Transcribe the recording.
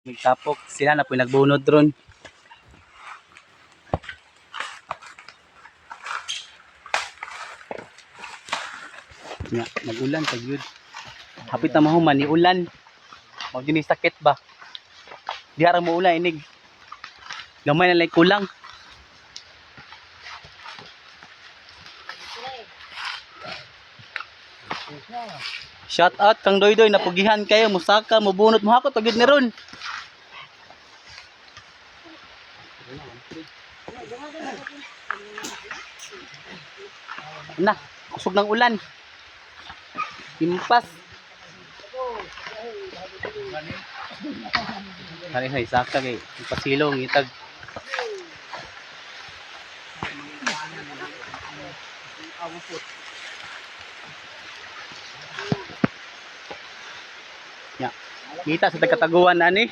Nagtapok sila na po nagbunod ron. Nga, nag-ulan pag yun. Hapit na mahuman, ni ulan. Mao ni sakit ba? Di ara mo ulan inig. Gamay na lang kulang. Shout out kang Doydoy, napugihan kayo, musaka, mubunot mo hakot pagid ni ron. Na, kusog ng ulan. Impas. Kani sa isaka kay pasilong itag. Ya. Ngita sa tagataguan ani.